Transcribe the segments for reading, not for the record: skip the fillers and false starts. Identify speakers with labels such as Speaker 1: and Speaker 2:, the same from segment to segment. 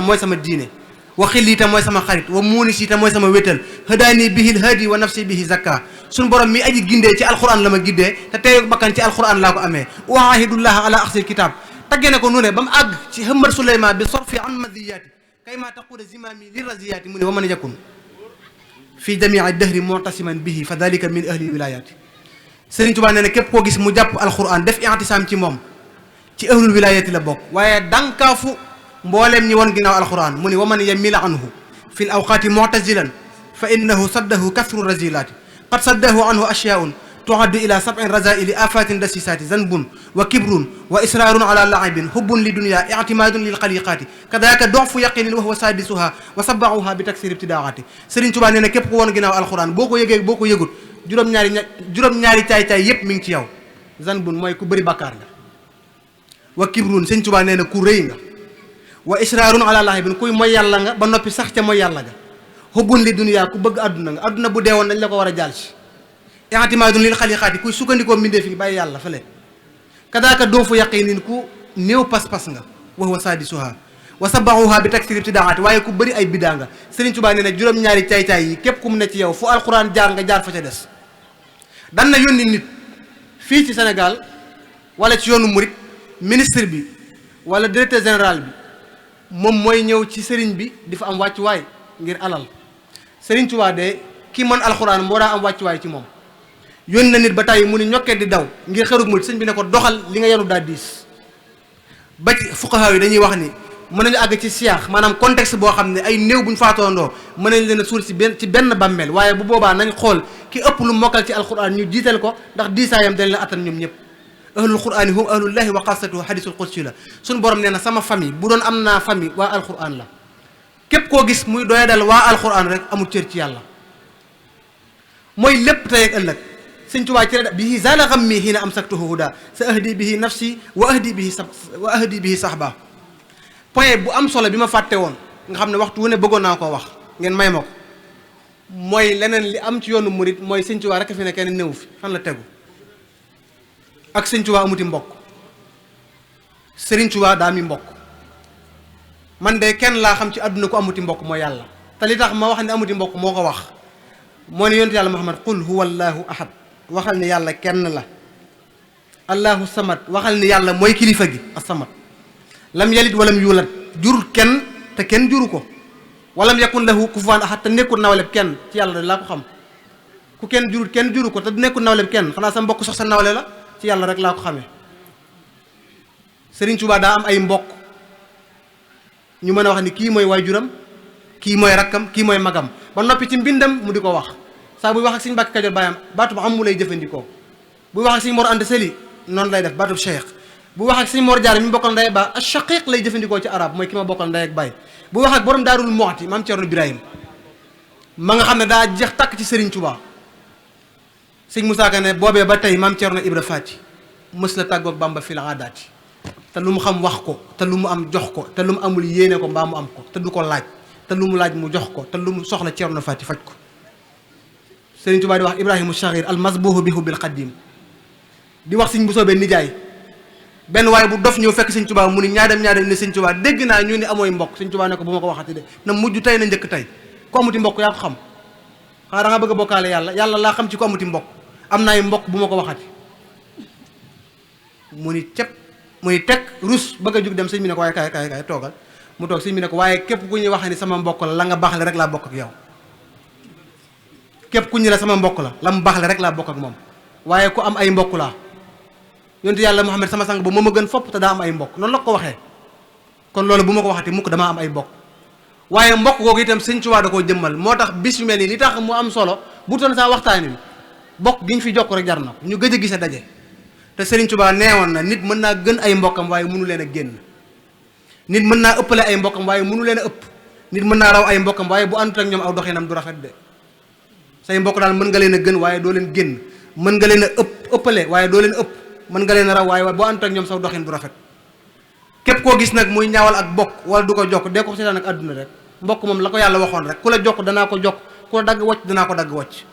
Speaker 1: mooy sama diine wa xilli te mooy sama xarit wa muunisi te mooy sama wétal hadaani bihil hadi wa nafsi bihi zakka suñ borom mi aji gindee ci alquran la ma giddee te teeyu bakkan ci alquran laa ko amee wa ahidullah ala axsil kitab tagge ne ko nu ne ba mu àgg ci hëmmat suleyman bi sorfi an madiyaati kay maa taquda zimami li raziyaati mu ne wa man yakun fi jamii dahri mu'tasiman bihi fa dalika min ahli wilayaati Sëriñ Tuubaa nee na képp koo gis mu jàpp alquran def i'tisaam ci moom ci ahlul wilayaati la bokk waaye dankaafu mbooleem ñi woon ginnaaw alquran mu ni wa man yamil anhu fi l awqaati mu'tazilan fa innahu saddahu kasru razilaati qad saddahu anhu ashyaun tuaddu ila sab'in razaili afatin dasisaati zanbun wa kibrun wa israarun ala laibin hubbun li dunya i'timadun lil xaliqaati kadaka dofu yaqinin wa huwa sadisuha wa sabahuha bi taksir ibtidaati Sëriñ Tuubaa nee na képp ku woon ginnaaw alquran boo ko yëgee boo ko yëgut juróom-ñaari caay-caay yépp mi ngi ci yow zanbun mooy ku bëri bàkkaar nga wa kibrun Sëriñ Tuubaa nee na ku rëy nga wa israarun ala laibin kuy mooy yàlla nga ba noppi sax ca mooy yàlla nga hubbun li dunya ku bëgg adduna nga adduna bu deewoon dañ la ko war a jaal si i'timaadun lil xaliqaati kuy sukkandikoo mbindee fi bàyyi yàlla fële kadaaka doo fu yaqinin ku néew pas-pas nga wa huwa saadisuha wa sabahuha bi taksir ibtidaati waaye ku bëri ay bidaa nga Sëriñ Tuubaa nee na juróom-ñaari caay-caay yi képp ku mu ne ci yow fu alquran jaar nga jaar fa ca des dan na yónni nit fii ci Sénégal wala ci yoonu murit ministre bi wala directeur général bi moom mooy ñëw ci sëriñ bi di fa am wàccuwaay ngir alal Sëriñ Tuubaa de ki mën alxuraan moo daa am wàccuwaay ci moom yónni na nit ba tàyyi mu ni ñokkee di daw ngir xërug murit sëñ bi ne ko doxal li nga yenu daa diis ba ci fuqahaa yi dañuy wax ni mën nañu àgg ci siyaax maanaam contexte boo xam ne ay néew bu ñu faatoondoo mën nañ leen a suul ci benn bàmmeel waaye bu boobaa nañ xool ki ëpp lu mokkal ci alxuraan ñu jiital ko ndax diisaayam dañ leen attan ñoom ñëpp ahlul qur'ani hum ahlullahi wa xaasatuhu hadisul qudsi la suñu borom nee na sama famille bu doon am naa famille waa alquran la képp koo gis muy doya dal waa alquran rek amul cër ci yàlla mooy lépp tey ak ëllëg Sëñ Tuubaa ci bihi zala ghammi hiina amsaktuhu huda sa ahdi bihi nafsi wa ahdi bihi sahba point bu am solo bi ma fàtte woon nga xam ne waxtu wu ne bëggoon naa koo wax ngeen may ma ko mooy leneen li am ci yoonu murit mooy Sëñ Tuubaa rek fi ne kenn néew fi fan la tegu ak Sëñ Tuubaa amuti mbokk Sëriñ Tuubaa daa mi mbokk man de kenn laa xam ci àdduna ko amuti mbokk mooy yàlla te li tax ma wax ne amuti mbokk moo ko wax moo ne yonent yàlla Muhammad qul huwa allahu ahad waxal ni yàlla kenn la allahu samad waxal ni yàlla mooy kilifa gi as-samad lam yalid walam yuulad jur kenn te kenn juru ko walam yakun lahu kufuwan ahad te nekkul nawleb kenn ci yàlla de laa ko xam ku kenn jurut kenn juru ko te nekkul nawleb kenn xanaa sa mbokk sox sa nawle la ci yàlla rek laa ko xamee Sëriñ Tuubaa daa am ay mbokk ñu mën a wax ni kii mooy waajuram kii mooy rakkam kii mooy magam ba noppi ci mbindam mu di ko wax saa buy wax ak Sëñ Mbàkke Kajoor baayam baatub am mu lay jëfandikoo buy wax ak Sëñ Mor Anta Sali noonu lay def baatub cheikh bu wax ak Sëñ Mor Jaara mi bokkal ndey ak baay ash-shaqiq lay jëfandikoo ci arab mooy ki ma bokkal ndey ak baay bu wax ak borom Daarul Muxti maam Cerno Birahim ma nga xam ne daa jeex tàkk ci Sëriñ Tuubaa Sëñ Musaa Ka ne boobee ba tey maam Cerno Ibra Faati mës la tàggoog Bàmba fil aadaati te lu mu xam wax ko te lu mu am jox ko te lu mu amul yéene ko mbaa mu am ko te du ko laaj te lu mu laaj mu jox ko te lu mu soxla Cerno Faati faj ko Sëriñ Tuubaa di wax Ibrahimu Shahir al masbuhu bi hubbil xaddim di wax Sëñ bu soobee nijaay benn waaye bu dof ñëw fekk Sëñ Tuubaa mu ni ñaadam ne Sëñ Tuubaa dégg naa ñu ni amooy mbokk Sëñ Tuubaa ne ko bu ma ko waxati de na mujj tey na njëkk tey ku amuti mbokk yaa ko xam xanaa da nga bëgg a bokkaale yàlla laa xam ci ku amuti mbokk am naay mbokk bu ma ko waxati mu ni cëpp mu ni teg rus bëgg a jug dem sëñ bi ne ko waaye kaay toogal mu toog sëñ bi ne ko waaye képp ku ñuy wax ni sama mbokk la nga baaxle rek laa bokk ak yow képp ku ñu la sama mbokk la mu baaxle rek laa bokk ak moom waaye ku am ay mbokk laa yonent yàlla Muhammad sama sang ba moo ma gën fopp te daa am ay mbokk noonu la ko waxee kon loolu bu ma ko waxati mukk damaa am ay mbokk waaye mbokk googu itam Sëñ Tuubaa da koo jëmmal moo tax bis yu mel nii li tax mu am solo bu toon saa waxtaani bokk gi ñu fi jokk rek jar na ko ñu gëj a gise daje te Sëriñ Tuubaa neewoon na nit mën naa gën ay mbokkam waaye mënu leen a génn nit mën naa ëppale ay mbokkam waaye mënu leen a ëpp nit mën naa raw ay mbokkam waaye bu àndut ak ñoom aw doxinam du rafet de say mbokk daal mën nga leen a gën waaye doo leen génn mën nga leen a ëppale waaye doo leen ëpp mën nga leen a raw waaye bu àndut ak ñoom saw doxin du rafet képp koo gis nag muy ñaawal ak bokk wala du ko jokk dee ko seetaan ak àdduna rek mbokk moom la ko yàlla waxoon rek ku la jokk danaa ko jokk ku la dagg wocc danaa ko dagg wocc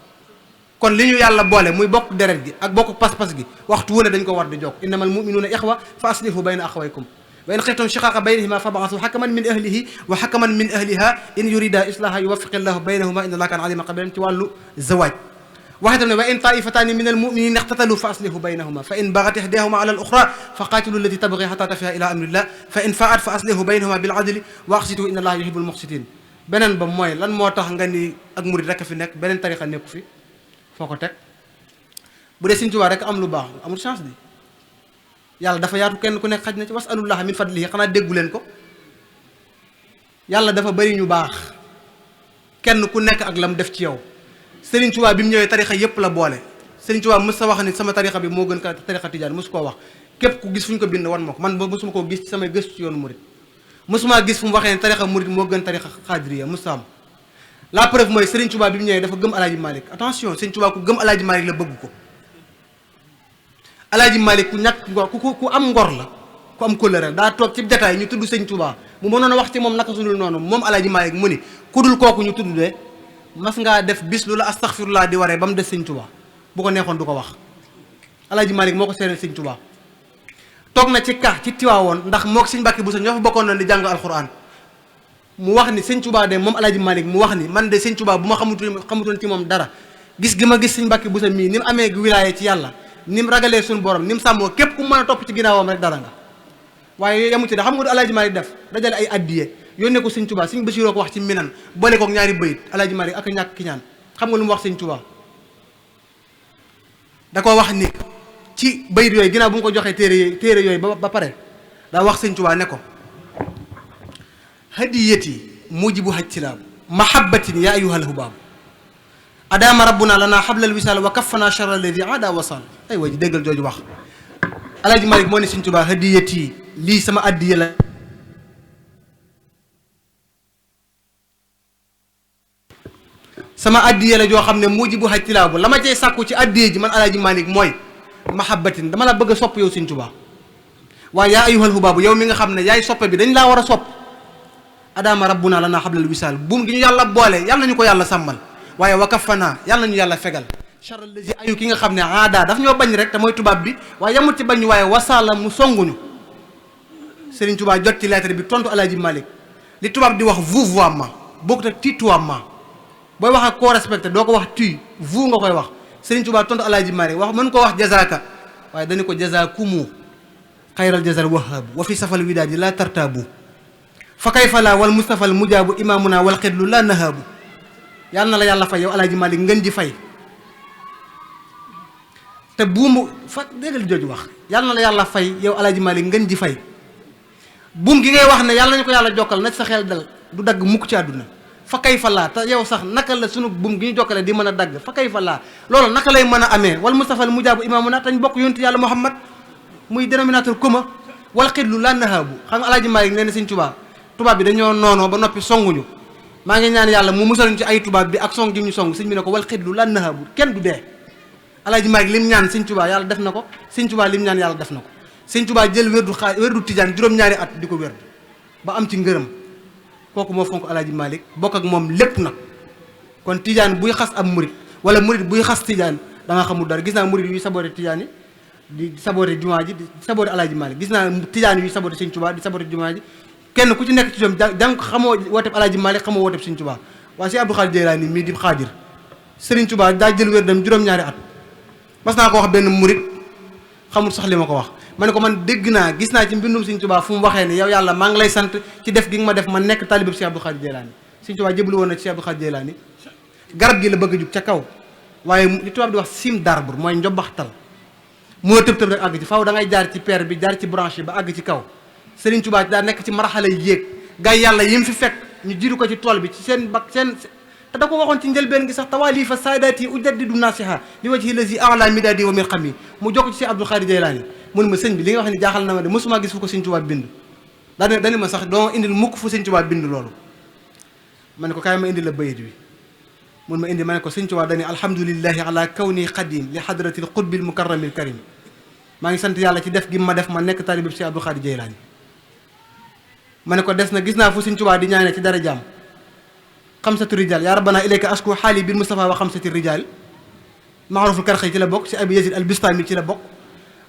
Speaker 1: kon li ñu yàlla boole muy bokk deret gi ak bokk pas-pas gi waxtu wu ne dañ ko war di jokk innamal mu'minuuna ixwa fa aslihu bayna axawaykum wa in xiftum shiqaaqa baynihima fab'asu hakaman min ahlihi wa hakaman min ahliha in yurida islaha yuwaffiqillahu baynahuma inna allaha kana aliman qabiran ci wàllu zawaaj waxe tam ne wa in taifataani min almuminina iqtatalu fa aslihu baynahuma fa in bagat ihdahuma ala al oxra fa qaatilu allati tabgi xata tafiha ila amrillah fa in faat fa aslihu baynahuma bil adli wa aqsitu inna allaha yuhibbul muqsitin beneen ba mooy lan moo tax nga ni ak murid rek fi nekk beneen tarixa nekku fi foo ko teg bu dee Sëñ Tuubaa rek am lu baax amul chance bi yàlla dafa yaatu kenn ku nekk xaj na ci wasalullaha min fadlihi xanaa déggu leen ko yàlla dafa bari ñu baax kenn ku nekk ak lam def ci yow Sëriñ Tuubaa bi mu ñëwee tarixa yépp la boole Sëriñ Tuubaa mës sa wax ni sama tarixa bi moo gën ka tarixa tijaan mësu koo wax képp ku gis fu ñu ko bind wan ma ko man ba mësuma koo gis ci samay gëstu ci yoonu murid mësuma gis fu mu waxee ne tarixa murid moo gën tarixa xaadiriya mësu am la preuve mooy Sëriñ Tuubaa bi mu ñëwee dafa gëm Alaaji Malick attention Sëriñ Tuubaa ku gëm Alaaji Malick la bëgg ko Alaaji Malick ku ñàkk ngor ku am ngor la ku am kóllëre daa toog ci jataay ñu tudd Sëriñ Tuubaa mu mënoon a wax ci moom naka sudul noonu moom Alaaji Malick mu ni ku dul kooku ñu tudd de mas ngaa def bis lu la astaghfirullah di waree ba mu des Sëñ Tuubaa bu ko neexoon du ko wax Alaaji Malick moo ko seereel Sëñ Tuubaa toog na ci ci Tiwaawoon ndax moo ko Sëñ Mbàkke Buso ñoo fa bokkoon noonu di jàng alxuraan mu wax ni Sëñ Tuubaa de moom Alaaji Malick mu wax ni man de Sëñ Tuubaa bu ma xamutoon ci moom dara gis gi ma gis Sëñ Mbàkke Buso mii ni mu amee wilaaye ci yàlla ni mu ragalee suñu borom ni mu sàmmoo képp ku mën a topp ci ginnaawam rek dara nga waaye yamu ci da xam nga du Alaaji Malick def dajale ay addiye yónnee ko Sëñ Tuubaa Sëñ Basiru ko wax ci minan boole kook ñaari bayit Alaaji Malick ak ñàkk ki ñaan xam nga lu mu wax Sëñ Tuubaa da ko wax ni ci bayit yooyu ginnaaw bu mu ko joxee téere yooyu ba pare daa wax Sëñ Tuubaa ne ko hadiyati mujibu hajtilaabu mahabbatin ya ayyuhal hubaabu adaama rabbuna lana hablal wisaal wa kaffana sharra alladi aada wasal ay waa ji déggal jooju wax Alaaji Malick moo ne Sëñ Tuubaa hadiyati lii sama addiya la sama addiye la joo xam ne mujj bu xaj tilaabu la ma cay sàkku ci addiye ji man Alaaji Malick mooy mahabbatin dama la bëgg a sopp yow Sëñ Tuubaa waaye yaa ayyuhal hubaabu yow mi nga xam ne yaay soppe bi dañ laa war a sopp adaama rabbuna lanaa hablal wisaal buum gi ñu yàlla boole yàlla nañu ko yàlla sàmmal waaye wa kaffana yàlla nañu yàlla fegal charal lazi ayu ki nga xam ne aada daf ñoo bañ rek te mooy tubaab bi waaye yamut ci bañ waaye wasaala mu songuñu Sëriñ Tuubaa jot ci lettre bi tontu Alaaji Malick li tubaab di wax vouvoiement bokkut ak tutoiement booy wax ak koo respecté doo ko wax tuy vous nga koy wax Sëriñ Tuubaa tontu Alaaji Malick wax mën ko wax jazaaka waaye dañu ko jazaakumu xayral jazal wahaabu wa fi safal widaadi la tartaabu fa kayfa la wal mustafal mujaabu imaamuna wal xidlu la nahaabu yàlla na la yàlla fay yow Alaaji Malick ngeen ji fay te buumu fa déggal jooju wax yàlla na la yàlla fay yow Alaaji Malick ngeen ji fay buum gi ngay wax ne yàlla nañu ko yàlla jokkal na sa xel dal du dagg mukk ci àdduna fa kay fa laa te yow sax naka la sunu buum gi ñu jokkale di mën a dagg fa kay fa laa loolu naka lay mën a amee wal mustafal mujaabu imaamuna tañ bokk yonent yàlla Muhammad muy dénominateur commun wal xidlu la nahaabu xam nga Alaaji Malick nee na Sëñ Tuubaa tubaab bi dañoo noonoo ba noppi songuñu maa ngi ñaan yàlla mu musal ñu ci ay tubaab bi ak song gi ñu song sëñ bi ne ko wal xidlu la nahaabu kenn du dee Alaaji Malick lim ñaan Sëñ Tuubaa yàlla def na ko Sëñ Tuubaa lim ñaan yàlla def na ko Sëñ Tuubaa jël wérdu tijaan juróom-ñaari at di ko wérdu ba am ci ngërëm kooku moo fonk Alaaji Malick bokk ak moom lépp nag kon tijaan buy xas ab murit wala murit buy xas tijaan da nga xamul dara gis naa murit yuy saboté tijaan yi di saboté jumaa ji di saboté Alaaji Malick gis naa tijaan yuy saboté Sëñ Tuubaa di saboté jumaa ji kenn ku ci nekk ci ñoom jàng xamoo wooteb Alaaji Malick xamoo wooteb Sëñ Tuubaa waaye si Abdou Khadir Jeylaani mii di xaadir Sëriñ Tuubaa daa jël wérdam juróom-ñaari at mas naa ko wax benn murit xamul sax li ma ko wax ma ne ko man dégg naa gis naa ci mbindum Sëñ Tuubaa fu mu waxee ne yow yàlla maa ngi lay sant ci def gi nga ma def ma nekk talibab Cheikh Abdou Khadir Jeylaani Sëñ Tuubaa jébbalu woon na ci Cheikh Abdou Khadir Jeylaani garab gi la bëgg a jug ca kaw waaye li tubaab di wax cime d'arbre mooy njombaxtal moo tëb tëb rek àgg ci faw da ngay jaar ci peer bi jaar ci branche ba àgg ci kaw Sëriñ Tuubaa daa nekk ci marxala yéeg gars yàlla yi mu fi fekk ñu jiitu ko ci tool bi ci seen bak seen te da ko waxoon ci njëlbeen gi sax tawaali fa saadaati ujaddidu nasiha li wajhi lazi a'la midadi wa min xami mu jokk ci Cheikh Abdou Khadir Jeylaani mun ma sëñ bi li nga wax ni jaaxal na ma de mosuma gis fu ko Sëñ Tuubaa bind daani ma sax doo indil mukk fu Sëñ Tuubaa bind loolu ma ne ko kaay ma indi la bayit bi mun ma indi ma ne ko Sëñ Tuubaa dani alhamdulillahi ala kawni qadim li hadratil qutbil mukarramil karim maa ngi sant yàlla ci def gi ma def ma nekk talibab Cheikh Abdou Khadir Jeylaani ma ne ko des na gis naa fu Sëñ Tuubaa di ñaane ci dara jaam xamsatu rijal yaa rabbana ilayka asku xaali bil Mustafa wa xamsati rijal maaruful karxi ci la bokk si Abi Yazid al Bistami ci la bokk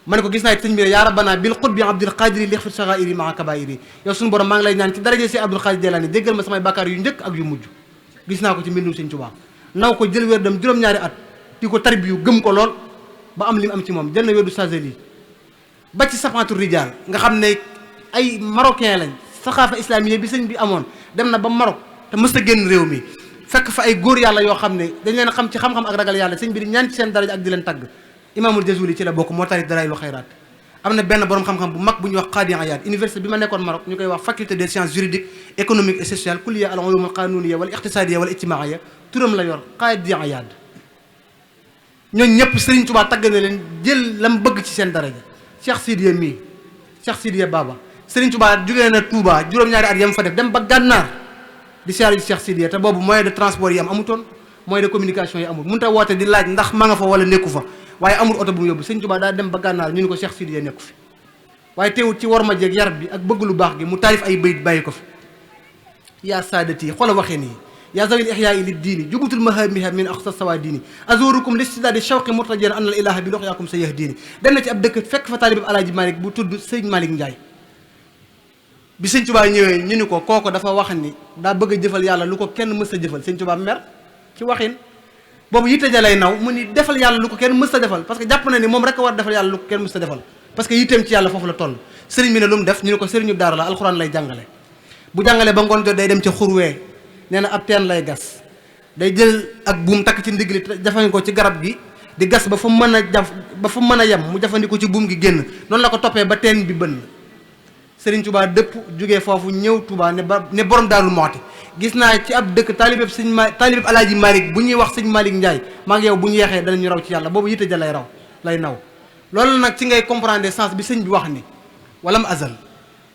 Speaker 1: ma ne ko gis naa ci sëñ bi ne yaa rabbana bil qutbi abdul qadiri lixfir sagairi maa kabairi yow suñu borom maa ngi lay ñaan ci daraje si Abdul Qadir Jilani jéggal ma samay bàkkaar yu njëkk ak yu mujj. gis naa ko ci mbindum sëñ Tuubaa naw ko jël wér dem juróom-ñaari at di ko tarbiyu gëm ko lool ba am li mu am ci moom jël na wérdu Sazeli ba ci safaatu rijaal nga xam ne ay marocain lañ saxaafa islamiye bi sëñ bi amoon dem na ba Maroc te mës a génn réew mi fekk fa ay góor yàlla yoo xam ne dañ leen xam ci xam-xam ak ragal yàlla sëñ bi di ñaan ci seen daraja ak di leen tagg imaamul Jazuli ci la bokk moo tarit daraay lu xayraat am na benn borom xam-xam bu mag bu ñuy wax Qadi Ayad université bi ma nekkoon Maroc ñu koy wax faculté des sciences juridiques économiques et sociales kulliya al ulum al qanuniya wala iqtisadiya wala ijtimaaya turam la yor Qadi Ayad ñooñu ñëpp Serigne Touba tagg na leen jël lam bëgg ci seen daraja Cheikh Sidiya mii Cheikh Sidiya Baba Serigne Touba jógee na Touba juróom-ñaari at yam fa def dem ba gànnaar di siyaare Cheikh Sidiya te boobu moyen de transport yi am amutoon moyen de communication yi amul mënut a woote di laaj ndax ma nga fa wala nekku fa waaye amul oto bu mu yóbbu Serigne Touba daa dem ba gànnaar ñu ni ko Cheikh Sidiya nekku fi waaye teewut ci war ma jeeg yar bi ak bëgg lu baax gi mu taalif ay bayit bàyyi ko fi yaa saadati xoola waxee nii yaa zawil ihyaai lid diini jubutul mahamiha min aqsa sawa diini azurukum listidaadi shawqi murtajian an al ilaha bi loxyaakum sa yah diini dem na ci ab dëkk fekk fa taalib alaaji Malick bu tudd sëñ Malick Ndiaye bi sëñ Tuubaa ñëwee ñu ni ko kooko dafa wax ni daa bëgg a jëfal yàlla lu ko kenn mës a jëfal sëñ Tuubaa mer ci waxin boobu yitte ja lay naw mu ni defal yàlla lu ko kenn mës a defal parce que jàpp na ni moom rek a war defal yàlla lu ko kenn mës a defal parce que yitteem ci yàlla foofu la toll sëriñ bi ne lu mu def ñu ne ko sëriñu daara la alxuraan lay jàngale bu jàngalee ba ngoon jot day dem ca xurwee nee na ab teen lay gas day jël ak buum takk ci ndigli jafandikoo ci garab gi di gas ba fa mën a jaf ba fa mën a yem mu jafandikoo ci buum gi génn noonu la ko toppee ba teen bi bënn Sëriñ Tuubaa dëpp jógee foofu ñëw Tuubaa ne borom Daarul Muxti gis naa ci ab dëkk taalibeb Alaaji Malick bu ñuy wax sëñ Malick Ndiaye maa ngi yow bu ñu yeexee danañu raw ci yàlla boobu yitte ja lay naw loolu nag ci ngay comprendre sens bi sëñ bi wax ni walam azal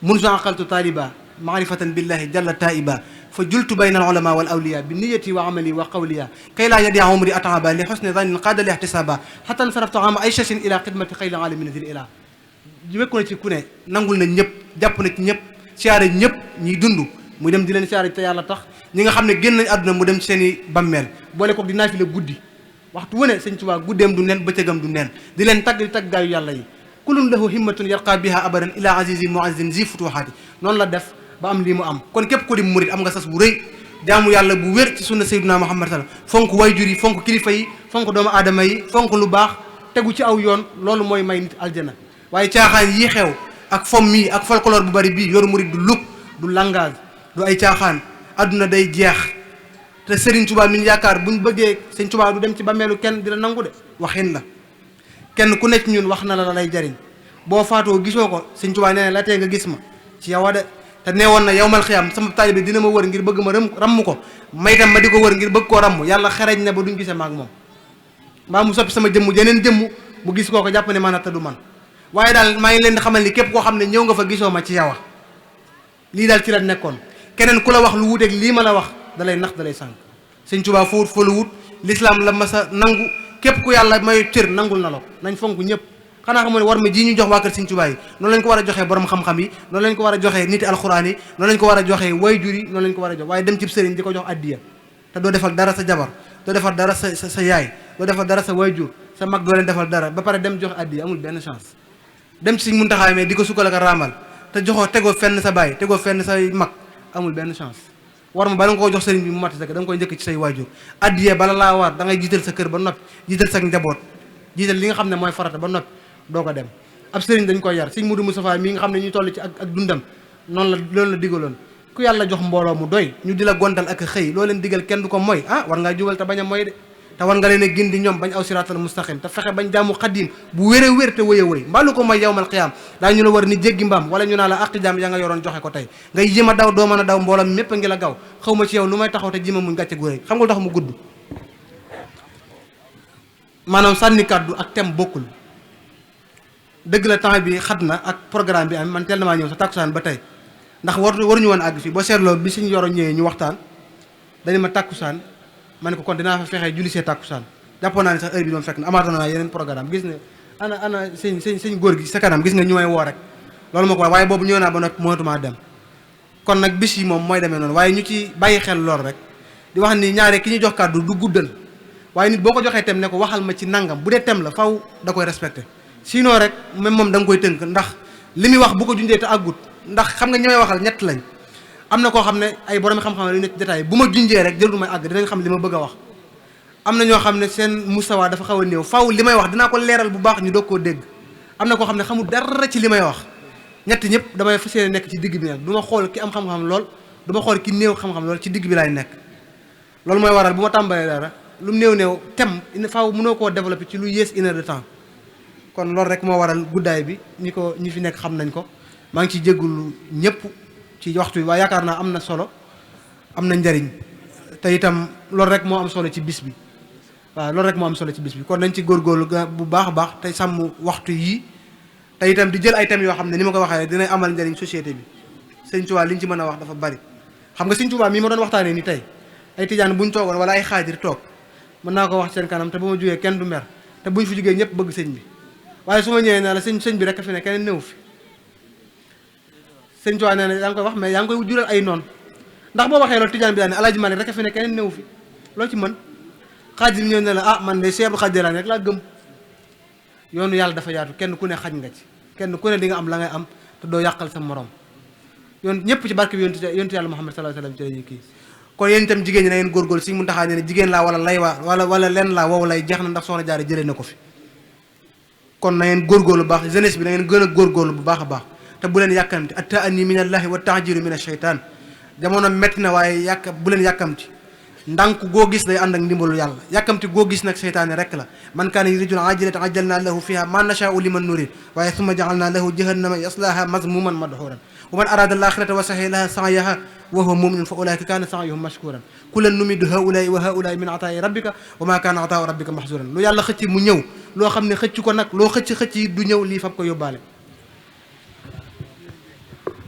Speaker 1: munzu aqaltu taaliba maarifatan billahi jalla taiba fa jultu bayna al ulama wal awliya bi niyati wa amali wa qawliya kay laa yadia umri ataba li xusni zannin qaada li ihtisaba xatan saraftu ama ay chasin ila xidmati xayri alamin zil ila wekku na ci ku ne nangul na ñëpp jàpp na ci ñëpp siyaare ñëpp ñiy dund muy dem di leen siyaare te yàlla tax ñi nga xam ne génn nañ àdduna mu dem ci seen i bammeel boole ko di naafila guddi waxtu wu ne sëñ Tuubaa guddeem du nen bëccëgam du nen di leen tagg di tagg gaayu yàlla yi kulun lahu himmatun yarqa biha abadan ila azizin muazzin zi futuhaati noonu la def ba am lii mu am kon képp ko di murit am nga sas bu rëy jaamu yàlla bu wér ci sunna sayyidina Muhammad sallam fonk wayjur yi fonk kilifa yi fonk doomu aadama yi fonk lu baax tegu ci aw yoon loolu mooy may nit aljana waaye caaxaan yii xew ak fom mii ak folklore bu bari bii yoru murit du luk du langage du ay caaxaan adduna day jeex te Serigne Touba mi ñu yaakaar buñ bëggee Serigne Touba du dem ci bàmmeelu kenn di la nangu de waxin la kenn ku nekk ñun wax na la lay jariñ boo faatoo gisoo ko Serigne Touba nee na la tee nga gis ma ci yow de te nee woon na yawmal xiyaam sama taalibe dina ma wër ngir bëgg ma ramm ko may tam ma di ko wër ngir bëgg koo ramm yàlla xereñ na ba duñ gisee maag moom mbaa mu soppi sama jëmm jeneen jëmm mu gis koo ko jàpp ne man a te du man waaye daal maa ngi leen di xamal ni képp koo xam ne ñëw nga fa gisoo ma ci yow lii daal ci la nekkoon keneen ku la wax lu wuteeg lii ma la wax dalay nax dalay sànq Sëñ Tuubaa foo wut fa lu wut l'islam la ma sa nangu képp ku yàlla may cër nangul na la ko nañ fonk ñëpp xanaa xamoo ne war ma ji ñu jox waa kër Sëñ Tuubaa yi noonu lañ ko war a joxee borom xam-xam yi noonu lañ ko war a joxee niti alxuraan yi noonu lañ ko war a joxee wayjur yi noonu lañ ko war a jox waaye dem ci sëriñ di ko jox addiya te doo defal dara sa jabar doo defal dara sa yaay doo defal dara sa wayjur sa mag doo leen defal dara ba pare dem jox addiya amul benn chance dem ci Sëñ Muntaxaa mais di ko sukkal ak a raamal te joxoo tegoo fenn sa baay tegoo fenn say mag amul benn chance war ma bala nga koo jox sëriñ bi mu mat sëkk da nga koy njëkk ci say waajur addiyee bala laa war da ngay jiital sa kër ba noppi jiital sa njaboot jiital li nga xam ne mooy farata ba noppi doo ko dem ab sëriñ dañ koy yar Sëñ Mudu Mustafaa mii nga xam ne ñu toll ci ak dundam noonu la loolu la digaloon ku yàlla jox mbooloo mu doy ñu di la gontal ak xëy loo leen digal kenn du ko mooy war ngaa jubal te bañ a mooy de te war nga leen a gindi ñoom bañ aw siraatal mustaqim te fexe bañ jaamu xadim bu wér a wér te wéy a wéy mbaalu ko mooy yawmal qiyaam daa ñu la war ni jéggi mbaam wala ñu naa la aqi jaam ya nga yoroon joxe ko tey ngay jëm a daw doo mën a daw mboolam mépp a ngi la gaw xaw ma ci yow lu may taxaw te jima muñ gàcce gu rëy xam nga lu tax mu gudd maanaam sànni kàddu ak thème bokkul dëgg la temps bi xat na ak programme bi am man teel na maa ñëw sa tàkkusaan ba tey ndax waruñu woon àgg fii boo seetloo bi suñu yoro ñëwee ñu waxtaan dañu ma tàkkusaan ma ne ko kon dinaa fa fexee julli see tàkkusaan jàppoon naa ne sax heure bi doon fekk na amaatoon naa yeneen programme gis ne ana sëñ góor gi sa kanam gis nga ñu may woo rek loolu moo ko waaye boobu ñëw naa ba noppi mënatumaa dem kon nag bis yi moom mooy demee noonu waaye ñu ci bàyyi xel lool rek di wax ni ñaare ki ñu jox kàddu du guddal waaye nit boo ko joxee tem ne ko waxal ma ci nangam bu dee tem la faw da koy respecté sinon rek même moom da nga koy tënk ndax li muy wax bu ko junjee te àggut ndax xam nga ñooy waxal ñett lañ am na koo xam ne ay borom xam-xam yu nekk détail bu ma junjee rek jërul may àgg dinañ xam li ma bëgg a wax am na ñoo xam ne seen mustawa dafa xaw a néew faw li may wax dinaa ko leeral bu baax ñu doog koo dégg am na koo xam ne xamul dara ci li may wax ñett ñëpp damay fas yéene nekk ci digg bi nag du ma xool ki am xam-xam lool du ma xool ki néew xam-xam lool ci digg bi laay nekk loolu mooy waral bu ma tàmbalee dara lu mu néew thème faaw mënoo koo développer ci lu yées 1 heure de temps kon loolu rek moo waral guddaay bi ñi fi nekk xam nañ ko maa ngi ciy jéggulu ñëpp ci waxtu bi waaye yaakaar naa am na solo am na njariñ te itam loolu rek moo am solo ci bis bi waaw loolu rek moo am solo ci bis bi kon nañ ci góorgóorlu bu baax a baax te sàmm waxtu yi te itam di jël ay thèmes yoo xam ne ni ma ko waxee dina amal njariñ société bi Sëñ Tuubaa li ñu ci mën a wax dafa bari xam nga Sëñ Tuubaa mii ma doon waxtaanee ni tey ay tijaan buñ toogoon wala ay xaadir toog mën naa ko wax seen kanam te bu ma jógee kenn du mer te buñ fi jógee ñëpp bëgg sëñ bi waaye su ma ñëwee ne la sëñ bi rek fi ne keneen néew fi Sëñ Tuubaa nee na yaa ngi koy wax mais yaa ngi koy jural ay noonu ndax boo waxee loolu tijaan bi daal ne Alaaji Maalik rek fi ne keneen néew fi loo ci mën xaadir ñëw ne la ah man de Cheikh Abdou Khadre rek laa gëm yoonu yàlla dafa yaatu kenn ku ne xaj nga ci kenn ku ne di nga am la ngay am te doo yàqal sa morom yoon ñëpp ci barke bi yontu yàlla Muhammad sallallahu alayhi wasallam ci lañuy kii kon yéen itam jigéen ñi na ngeen góorgóorlu si mun taxaa ne jigéen laa wala lay wala lenn laa wow lay jeex na ndax soxna Jaara jëlee na ko fi kon na ngeen góorgóorlu bu baax jeunesse bi na ngeen gën a góorgóorlu bu baax a baax te bu leen yàkkamti at-ta'anni min allahi wa ta'jilu min ash-shaytan jamono metti na waaye bu leen yàkkamti ndànk goo gis day ànd ak ndimbalu yàlla yàkkamti goo gis nag seytaane rek la man kaana yuridul ajilata ajjalna lahu fiha ma nashaa'u liman nurid waaye summa ja'alna lahu jahannama yaslaha mazmuman madhuran wa man arada al-akhirata wa sahiha laha sa'yaha wa huwa mu'minun fa ulaika kana sa'yuhum mashkuran kullan numiddu haula'i wa haula'i min ata'i rabbika wa ma kana ata'u rabbika mahzuran lu yàlla xëcc mu ñëw loo xam ne xëcc ko nag loo xëcc yi du ñëw lii fab ko yóbbaale